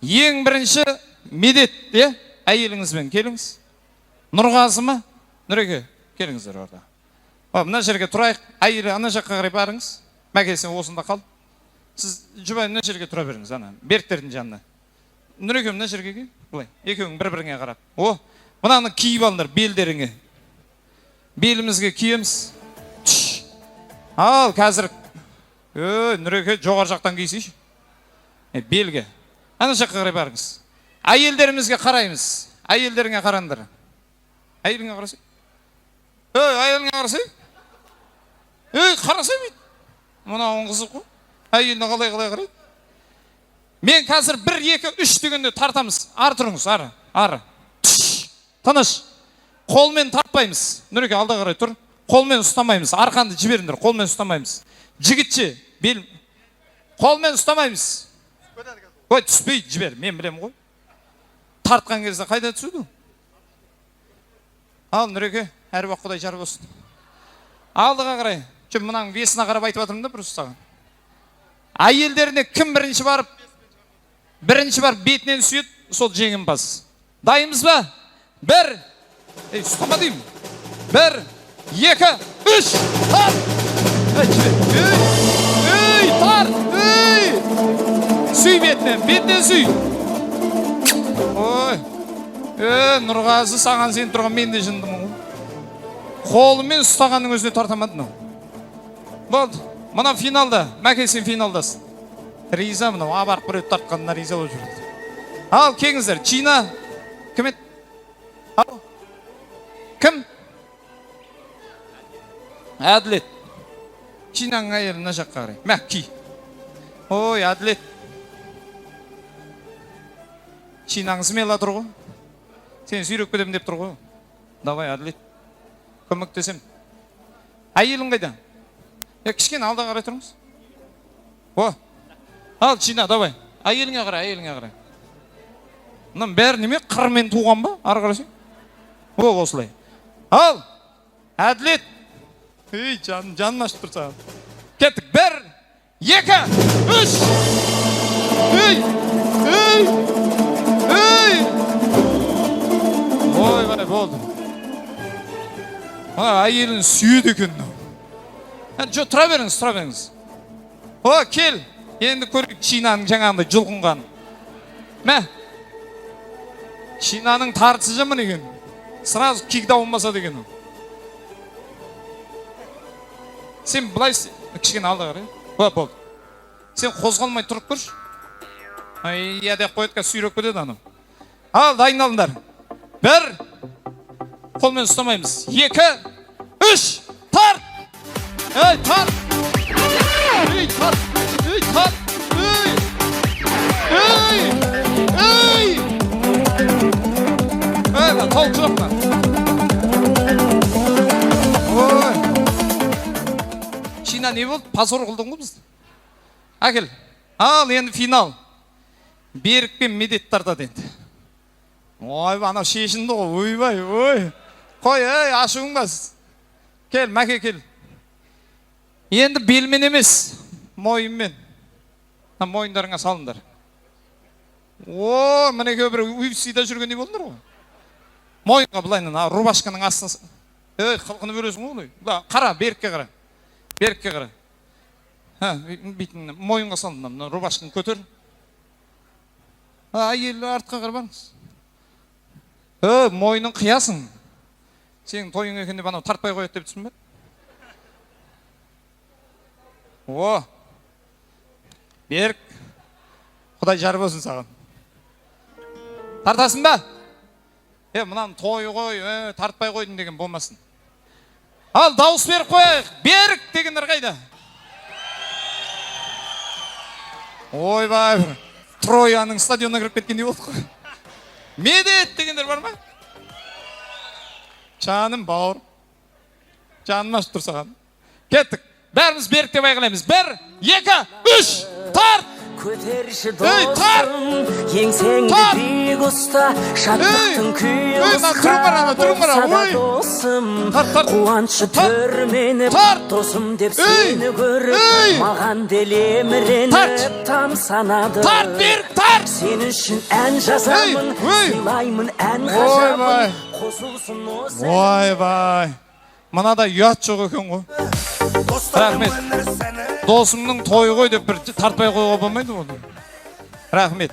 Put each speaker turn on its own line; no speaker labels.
Ең бірінші Медет, иә? Әйеліңізбен келіңіз. Нұрғазы ма? Нұреке, келіңіздер орда. Мына жерге тұрайық. Әйелі ана жаққа қарай барыңыз. Мәке, сен осында қал. Сіз жұбай мына жерге тұра беріңіз, ана Беріктердің жанына. Нұреке, мына жерге кел. Былай, екеуің бір-біріңе қарап. О, мынаны киіп алыңдар белдеріңе. Белімізге киеміз. Түш. Ал, қазір ой, Нұреке, жоғары жақтан кисейші. Белге. Ана жаққа қарай барыңыз. Әйелдерімізге қараймыз. Әйелдеріңе қараңдар. Әйеліңе қарасай. Ей, әйеліңе қарасай. Ей, қарасай бүйт. Мынауың қызық қой. Әйеліне қалай қалай қарайды. Мен қазір 1, 2, 3 дегенде тартамыз. Ары тұрыңыз, ары, ары. Түш. Тыныш. Қолмен тартпаймыз. Нұреке, алда қарай тұр. Қолмен ұстамаймыз. Арқанды жіберіңдер, қолмен ұстамаймыз. Жігітше, бел қолмен ұстамаймыз. Ой, түспейді, жібер, мен білемін ғой. Тартқан кезде қайда түседі? Ал, Нұреке, әруақ Құдай жар болсын. Алдыға қарай. Жоқ, мынаның весіне қарап айтып жатырмын да, просто саған. Әйелдеріне кім бірінші барып, бетінен сүйеді, сол жеңімпаз. Дайынбыз ба? 1. Ей, ұстама деймін. 1, 2, 3, тарт! Ей, жібер. Ей, ей, тарт! Ей! Сүй бетінен, бетінен сүй. Ой. Нұрғазы, саған сен тұрған мен де жындымын ғой. Қолымен ұстағанның өзіне тартамады мынау. Болды. Мына финалда, Мәке, сен финалдасың. Риза мынау, абарып біреу тартқанына риза болып жүрді. Ал, келіңіздер, Чина. Кім еді? Ал. Кім? Әділет. Чинаның әйелі мына жаққа қарай. Мә, ки. Ой, Әділет. Чинаң смело тұр ғой. Сен сүйреп кетемін деп тұр ғой. Давай, Әділет. Көмектесем. Әйелің қайда? Кішкене алда қарай тұрыңыз. О. Ал, Чина, давай. Әйеліңе қарай, әйеліңе қарай. Мынаның бәрі неме? Қырмен туған ба? Ары қарасаң. О, осылай. Ал, Әділет. Ей, жаным, жаным ашып тұр саған. Кеттік. 1, 2, 3. Ей, ей, ей. Ойбай, болды. Мына әйелін сүйеді екен мынау. Жоқ, тұра беріңіз, тұра беріңіз. О, кел. Енді көрейік Чинаның жаңағындай жұлқынғанын. Мә. Чинаның тартысы жаман екен. Сразу кикдаун басады екен. Сен былай кішкене алда қарай. О, болды. Сен қозғалмай тұрып көрші. Ай, я деп қояды, қазір сүйреп кетеді анау. Ал, дайындалыңдар. 1. Қолмен ұстамаймыз. 2, 3, тарт! Ей, тарт! Ей, тарт! Ей, тарт! Ей! Ей! Ей! Ей, мына толық жоқ мына. Ой! Чина, не болды? Позор қылдың ғой бізді. Әкел. Ал, енді финал. Берік пен Медет тартады енді. Ой, анау шешінді ғой. Ойбай, ой. Қой, ей, ашуың бас. Кел, Мәке, кел. Енді белмен емес, мойынмен. Мына мойындарыңа салыңдар. О, мінекей бір UFC-да жүргендей болдыңдар ғой. Мойынға былайынан, рубашканың астына. Ей, қылқынып өлесің ғой олай. Былай, қара, Берікке қара. Берікке қара. Ха, бүйтін мойынға салыңдар, мына рубашканы көтер. Әйел артқа қарай барыңыз. Мойнын қиясың. Сенің тойың екен деп анау тартпай қояды деп түсін бе? О, Берік, Құдай жар болсын саған. Тартасың ба? Мынаның тойы ғой, тартпай қойдым деген болмасын. Ал, дауыс беріп қояйық. Берік дегендер қайда? Ойбай, бір Трояның стадионына кіріп кеткендей болдық қой. Медет дегендер бар ма? Жаным, бауыр. Жаным ашып тұр саған. Кеттік. Бәріміз Берік деп айқайлаймыз. 1, 2, 3, тарт!
Көтерші
Ей, тарт!
досым, еңсеңді
Тарт!
биік. Берік ұста, шаттықтың күйі
Ей, мына түрің бар, ана түрің бар,
болса да
ой.
Досым,
Тарт, тарт.
қуаншы
Тарт.
түрменіп,
Тарт.
досым деп
Ей,
сені көріп,
ей.
Маған делеміреніп
Тарт.
тамсанады.
Тарт, Берік, тарт.
Сен үшін ән жазамын,
Ей, ей.
сыйлаймын ән
Ойбай.
ғажабын. Қосылсын осы
Ойбай, мынада ұят жоқ екен ғой. Рахмет. Досымның тойы ғой деп бір тартпай қоюға болмайды ғой. Рахмет.